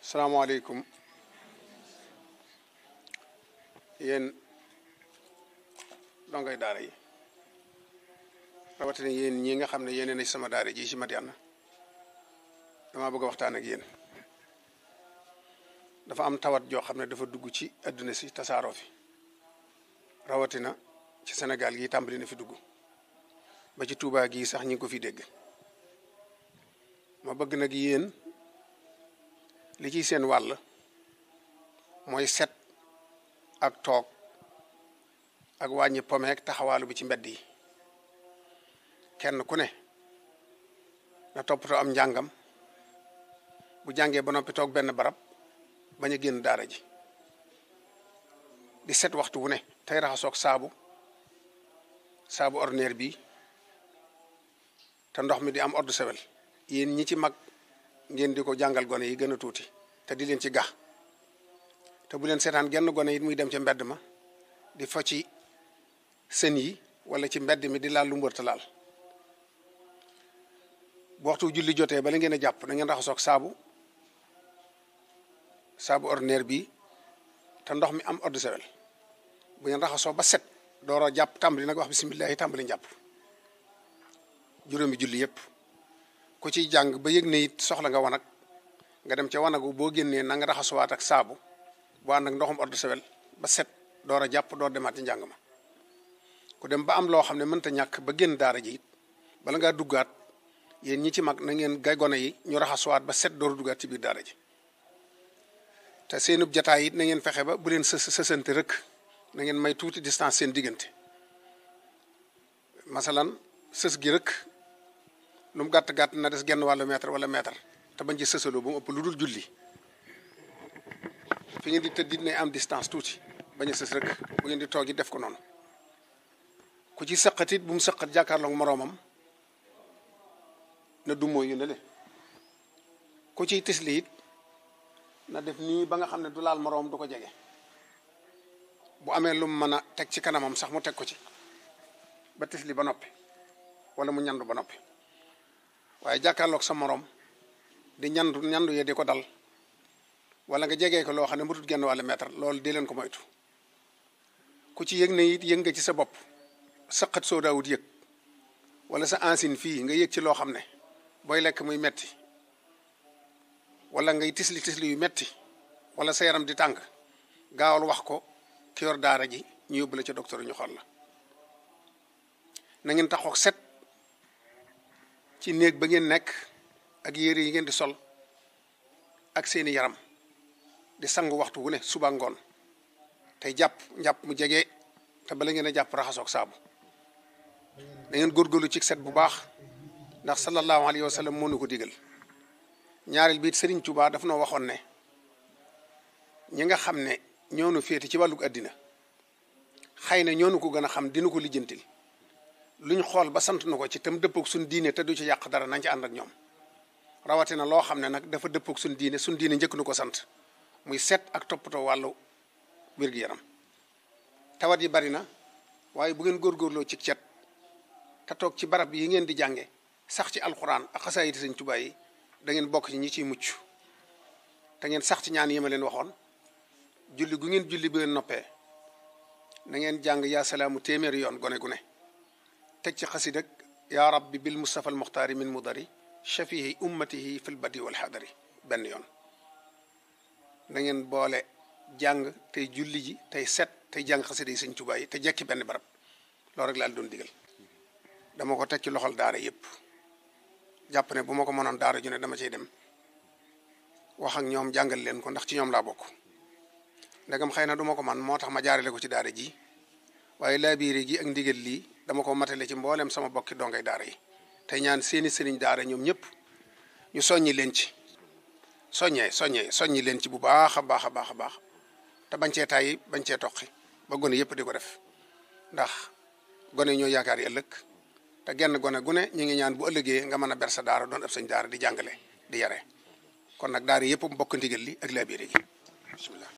salaamaaleykum yéen dongay daara yi rawatina yéen ñi nga xam ne yéen a sama daara ji ci Madiyana dama bëgg a waxtaan ak yéen. dafa am tawat joo xam ne dafa dugg ci àdduna si tasaaroo fi rawatina ci Sénégal gi tàmbali na fi dugg ba ci Touba gii sax ñi ngi ko fi dégg. ma bëgg nag yéen li ciy seen wàll mooy set ak toog ak wàññi pomeek taxawaalu bi ci mbedd yi. kenn ku ne na toppatoo am njàngam bu jàngee ba noppi toog benn barab bañ a génn daara ji di set waxtu wu ne tey raxasoog saabu ordinaire bi te ndox mi di am eau de Javel. yéen ñi ci mag ngeen di ko jàngal gone yi gën a tuuti te di leen ci gax te bu leen seetaan genn gone yi muy dem ca mbedd ma di fo ci sën yi wala ci mbedd mi di laal lu mbërta laal. bu waxtu julli jotee bala ngeen a jàpp na ngeen raxasoog saabu ordinaire bi te ndox mi am eau de Javel. bu ngeen raxasoo ba set door a jàpp tàmbali nag wax bisimilah tàmbali njàpp juróomi julli yépp ku ciy jàng ba yëg ne it soxla nga wanag nga dem ca wanagu boo génnee na nga raxasuwaat ak saabu bu ànd ak ndoxum eau de Javel ba set door a jàpp door demaat ci njàng ma. ku dem ba am loo xam ne mënta ñàkk ba génn daara ji it bala ngaa duggaat yéen ñi ci mag na ngeen gay gone yi ñu raxasuwaat ba set door a duggaat ci biir daara ji. te seenub jataay it na ngeen fexe ba bu leen sësante rëkk na ngeen may tuuti distance seen diggante. masalan sës gi rëkk lu mu gàtt-gàtt na des genn wàllu mètre wala mètre te bañ ci sësaloo ba mu ëpp lu dul julli. fi ngeen di tëdd ne am distance tuuti bañ a sës rëkk bu ngeen di toog it def ko noonu. ku ci sëqat it bu mu sëqat jàkkaarloog moroomam na dummoo yu ne le. ku ciy tisli it na def nii ba nga xam ne du laal moroom du ko jege. bu amee lu mu mën a teg ci kanamam sax mu teg ko ci ba tisli ba noppi wala mu ñandu ba noppi. waaye jàkkaarloog sa moroom di ñandu ye di ko dal wala nga jegee ko loo xam ne mutut genn wàllu mètre loolu di leen ko moytu. ku ci yëg ne it yëg nga ci sa bopp saqat soo daawut yëg wala sa ansine fii nga yëg ci loo xam ne booy lekk muy metti wala ngay tisli yu metti wala sa yaram di tàng gaawal wax ko ki yor daara ji ñu yóbbu la ca docteur ñu xool la. na ngeen taxoog set ci néeg ba ngeen nekk ak yére yi ngeen di sol ak seeni yaram di sangu waxtu wu ne suba ngoon tey njàpp mu jege te bala ngeen a jàpp raxasoog saabu. da ngeen góorgóorlu ci set bu baax ndax sallallahu alayhi wa sallam moo nu ko digal. ñaareel biit Serigne Touba daf noo waxoon ne ñi nga xam ne ñoo nu féete ci wàllug àddina xëy na ñoo nu ko gën a xam dina ko lijjantil luñ xool ba sant na ko ci tam dëppoog suñ diine te du ci yàq dara nañ ci ànd ak ñoom. rawatina loo xam ne nag dafa dëppoog suñ diine njëkk nu ko sant muy set ak toppatoo wàllu wér-gu-yaram. tawat yi bari na waaye bu ngeen góorgóorloo ci cet te toog ci barab yi ngeen di jànge sax ci alxuraan ak xasaayiti Sëñ Tuubaa yi da ngeen bokk ci ñi ciy mucc. te ngeen sax ci ñaan yi ma leen waxoon julli gu ngeen julli bu ngeen noppee na ngeen jàng yaa salaamu téeméeri yoon gone gu ne teg ci xasid ak yaa rabbi bil mustafa al muxtaari min mudari shafihi ummatihi fil badi wal xadari benn yoon. na ngeen boole jàng tey julli ji tey set tey jàng xasida yi Sëñ Tuubaa yi te jekki benn barab loolu rek laa doon digal. dama ko teg ci loxol daara yépp jàpp ne bu ma ko mënoon daara ju ne dama cey dem wax ak ñoom jàngal leen ko ndax ci ñoom laa bokk. ndegam xëy na du ma ko man moo tax ma jaarale ko ci daara ji waaye laabiire gi ak ndigal lii dama ko matale ci mboolem sama bokki dongay daara yi tey ñaan seeni sëriñ daara ñoom ñëpp ñu soññi leen ci soññi leen ci bu baax a baax a baax a baax te bañ cee tàyyi bañ cee toqi ba gone yëpp di ko def ndax gone ñoo yaakaar yi ëllëg te genn gone gu ne ñu ngi ñaan bu ëllëgee nga mën a ber sa daara doon ab sëñ daara di jàngale di yare kon nag daara yëpp mbokk ndigal li ak laabiire gi bismillah.